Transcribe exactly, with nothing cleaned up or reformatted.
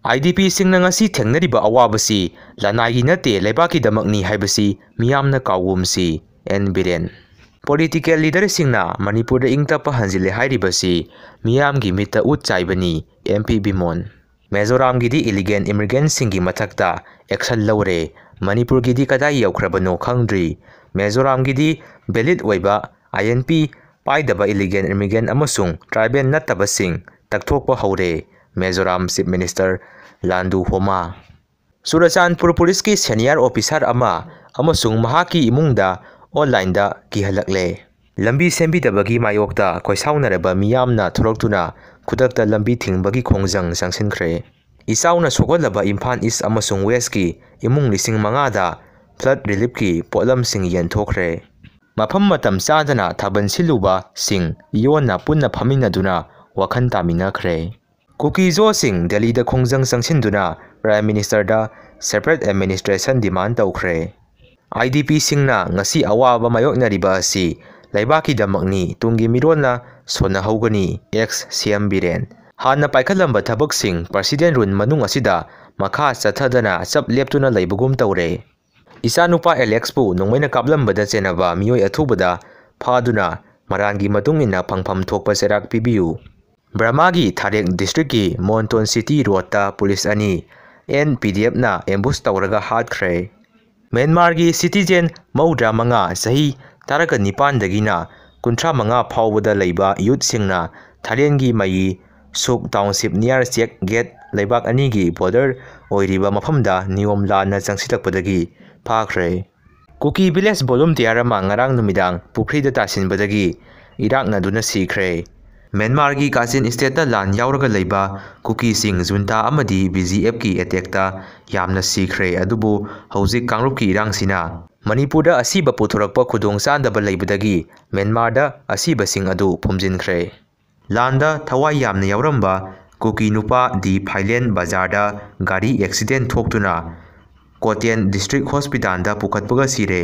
IDPꯁꯤꯡꯅ ꯉꯁꯤ ꯊꯦꯡꯅꯔꯤꯕ ꯑꯋꯥꯕꯁꯤ ꯂꯅꯥꯏꯒꯤ ꯅꯠꯇꯦ, ꯂꯩꯕꯥꯛꯀꯤꯗꯃꯛꯅꯤ ꯍꯥꯏꯕꯁꯤ ꯃꯤꯌꯥꯝꯅ ꯀꯥꯎꯒꯨꯝꯁꯤ꯫ ꯑꯦꯟ ꯕꯤꯔꯦꯟ꯫ Political leaderꯁꯤꯡꯅ ꯃꯅꯤꯄꯨꯔꯗ ꯏꯪ ꯇꯞꯄ ꯍꯟꯖꯤꯜꯂꯦ ꯍꯥꯏꯔꯤꯕꯁꯤ ꯃꯤꯌꯥꯝꯒꯤ ꯃꯤꯠꯇ ꯎꯠ ꯆꯥꯏꯕꯅꯤ꯫ M P ꯕꯤꯃꯣꯟ꯫ ꯃꯤꯖꯣꯔꯥꯝꯒꯤꯗꯤ illegal immigrantꯁꯤꯡꯒꯤ ꯃꯊꯛꯇ action ꯂꯧꯔꯦ, ꯃꯅꯤꯄꯨꯔꯒꯤꯗꯤ ꯀꯗꯥꯏ ꯌꯧꯈ꯭ꯔꯕꯅꯣ ꯈꯪꯗ꯭ꯔꯤ꯫ ꯃꯤꯖꯣꯔꯥꯝꯒꯤꯗꯤ valid ꯑꯣꯏꯕ INP ꯄꯥꯏꯗꯕ illegal immigrant ꯑꯃꯁꯨꯡ tribal ꯅꯠꯇꯕꯁꯤꯡ ꯇꯛꯊꯣꯛꯄ ꯍꯧꯔꯦ꯫ Mizoram Chief Minister ꯂꯥꯟꯗꯨ ꯍꯣꯃꯥ꯫ ꯆꯨꯔꯆꯥꯟꯄꯨꯔ ꯄꯨꯂꯤꯁꯀꯤ senior officer ꯑꯃ ꯑꯃꯁꯨꯡ ꯃꯍꯥꯛꯀꯤ ꯏꯃꯨꯡꯗ onlineꯗ ꯀꯤꯍꯜꯂꯛꯂꯦ꯫ ꯂꯝꯕꯤ ꯁꯦꯝꯕꯤꯗꯕꯒꯤ ꯃꯥꯌꯣꯛꯇ ꯈꯣꯏꯁꯥꯎꯅꯔꯕ ꯃꯤꯌꯥꯝꯅ ꯊꯣꯔꯛꯇꯨꯅ ꯈꯨꯗꯛꯇ ꯂꯝꯕꯤ ꯊꯤꯡꯕꯒꯤ ꯈꯣꯡꯖꯪ ꯆꯪꯁꯤꯟꯈ꯭ꯔꯦ꯫ ꯏꯆꯥꯎꯅ ꯁꯣꯛꯍꯜꯂꯕ ꯏꯝꯐꯥꯜ East ꯑꯃꯁꯨꯡ Westꯀꯤ ꯏꯃꯨꯡ ꯂꯤꯁꯤꯡ ꯃꯉꯥꯗ flood reliefꯀꯤ ꯄꯣꯠꯂꯝꯁꯤꯡ ꯌꯦꯟꯊꯣꯛꯈ꯭ꯔꯦ꯫ ꯃꯐꯝ ꯃꯇꯝ ꯆꯥꯗꯅ ꯊꯥꯕꯜ ꯁꯤꯜꯂꯨꯕꯁꯤꯡ ꯏꯌꯣꯟꯅ ꯄꯨꯟꯅ ꯐꯝꯃꯤꯟꯅꯗꯨꯅ ꯋꯥꯈꯜ ꯇꯥꯃꯤꯟꯅꯈ꯭ꯔꯦ꯫ ꯀꯨꯀꯤ ꯖꯣꯁꯤꯡ ꯗꯦꯜꯂꯤꯗ ꯈꯣꯡꯖꯪ ꯆꯪꯁꯤꯟꯗꯨꯅ Prime Ministerꯗ separate administration demand ꯇꯧꯈ꯭ꯔꯦ꯫ IDPꯁꯤꯡꯅ ꯉꯁꯤ ꯑꯋꯥꯕ ꯃꯥꯌꯣꯛꯅꯔꯤꯕ ꯑꯁꯤ ꯂꯩꯕꯥꯛꯀꯤꯗꯃꯛꯅꯤ, ꯇꯨꯡꯒꯤ ꯃꯤꯔꯣꯜꯅ ꯁꯣꯟꯅꯍꯧꯒꯅꯤ, ex CM ꯕꯤꯔꯦꯟ꯫ ꯍꯥꯟꯅ ꯄꯥꯏꯈꯠꯂꯝꯕ ꯊꯕꯛꯁꯤꯡ President Rule ꯃꯅꯨꯡ ꯑꯁꯤꯗ ꯃꯈꯥ ꯆꯠꯊꯗꯅ ꯆꯞ ꯂꯦꯞꯇꯨꯅ ꯂꯩꯕꯒꯨꯝ ꯇꯧꯔꯦ꯫ ꯏꯆꯥꯅꯨꯄꯥ ꯑꯦꯂꯦꯛꯁꯄꯨ ꯅꯣꯡꯃꯩꯅ ꯀꯥꯞꯂꯝꯕꯗ ꯆꯦꯟꯅꯕ ꯃꯤꯑꯣꯏ ꯑꯊꯨꯕꯗ ꯐꯥꯗꯨꯅ ꯃꯔꯥꯟꯒꯤ ꯃꯇꯨꯡ ꯏꯟꯅ ꯐꯪꯐꯝ ꯊꯣꯛꯄ ꯆꯩꯔꯥꯛ ꯄꯤꯕꯤꯌꯨ꯫ ꯕꯔꯃꯥꯒꯤ ꯊꯥꯔꯦꯛ districtꯀꯤ ꯃꯣꯟꯇꯣꯟ ꯁꯤꯇꯤ ꯔꯣꯗꯇ ꯄꯨꯂꯤꯁ ꯑꯅꯤ ꯑꯦꯟ ꯄꯤ ꯗꯤ ꯑꯦꯐꯅ ambush ꯇꯧꯔꯒ ꯍꯥꯠꯈ꯭ꯔꯦ꯫ ꯃ꯭ꯌꯥꯟꯃꯥꯔꯒꯤ citizen ꯃꯧꯗ꯭ꯔꯥ ꯃꯉꯥ, ꯆꯍꯤ ꯇꯔꯥꯒ ꯅꯤꯄꯥꯟꯗꯒꯤꯅ ꯀꯨꯟꯊ꯭ꯔꯥ ꯃꯉꯥ ꯐꯥꯎꯕꯗ ꯂꯩꯕ youthꯁꯤꯡꯅ ꯊꯥꯏꯂꯦꯟꯒꯤ ꯃꯌꯤ ꯁꯨꯛ township near check gate, ꯂꯩꯕꯥꯛ ꯑꯅꯤꯒꯤ border ꯑꯣꯏꯔꯤꯕ ꯃꯐꯝꯗ ꯅꯤꯌꯣꯝ ꯂꯥꯟꯅ ꯆꯪꯁꯤꯜꯂꯛꯄꯗꯒꯤ ꯐꯥꯈ꯭ꯔꯦ꯫ ꯀꯨꯀꯤ village volunteer ꯑꯃ ꯉꯔꯥꯡ ꯅꯨꯃꯤꯗꯥꯡ ꯄꯨꯈ꯭ꯔꯤꯗ ꯇꯥꯁꯤꯟꯕꯗꯒꯤ ꯏꯔꯥꯛꯅꯗꯨꯅ ꯁꯤꯈ꯭ꯔꯦ꯫ ꯃ꯭ꯌꯥꯟꯃꯥꯔꯒꯤ ꯀꯥꯆꯤꯟ stateꯇ ꯂꯥꯟ ꯌꯥꯎꯔꯒ ꯂꯩꯕ ꯀꯨꯀꯤꯁꯤꯡ junta ꯑꯃꯗꯤ BGFꯀꯤ attackꯇ ꯌꯥꯝꯅ ꯁꯤꯈ꯭ꯔꯦ, ꯑꯗꯨꯕꯨ ꯍꯧꯖꯤꯛ ꯀꯥꯡꯂꯨꯞꯀꯤ ꯏꯔꯥꯡꯁꯤꯅ ꯃꯅꯤꯄꯨꯔꯗ ꯑꯁꯤꯕ ꯄꯨꯊꯣꯔꯛꯄ ꯈꯨꯗꯣꯡꯆꯥꯗꯕ ꯂꯩꯕꯗꯒꯤ ꯃ꯭ꯌꯥꯟꯃꯥꯔꯗ ꯑꯁꯤꯕꯁꯤꯡ ꯑꯗꯨ ꯐꯨꯝꯖꯤꯟꯈ꯭ꯔꯦ꯫ ꯂꯥꯟꯗ ꯊꯋꯥꯏ ꯌꯥꯝꯅ ꯌꯥꯎꯔꯝꯕ ꯀꯨꯀꯤ ꯅꯨꯄꯥ ꯗꯤ ꯐꯥꯏꯂꯦꯟ ꯕꯖꯥꯔꯗ ꯒꯥꯔꯤ accident ꯊꯣꯛꯇꯨꯅ ꯀꯣꯇꯦꯟ district hospitalꯗ ꯄꯨꯈꯠꯄꯒ ꯁꯤꯔꯦ꯫